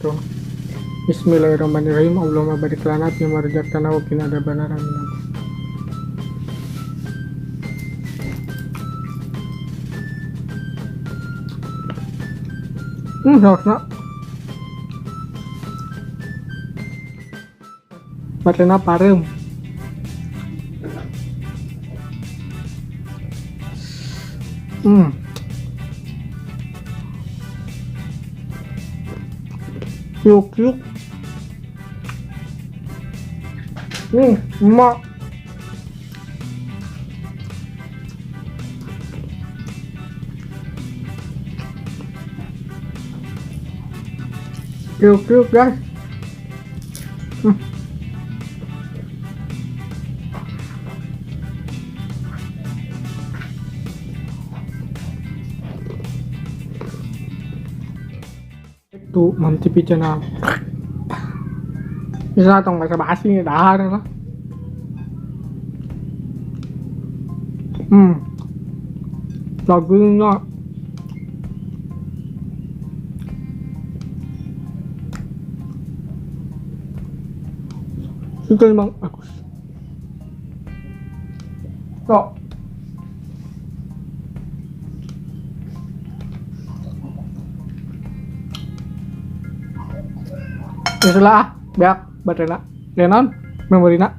Tuh. Bismillahirrahmanirrahim. Allahumma barik lana fima razaqtana wa qina adzabannar. Amin. Sausna. Baterena pareum. Yuk yuk. Emak. Yuk yuk guys. Tuh, Mam TV channel. Bisa tong basa basi dahar lah. Dagingnya itu memang bagus. Kok itulah beak baterena lenon memorina.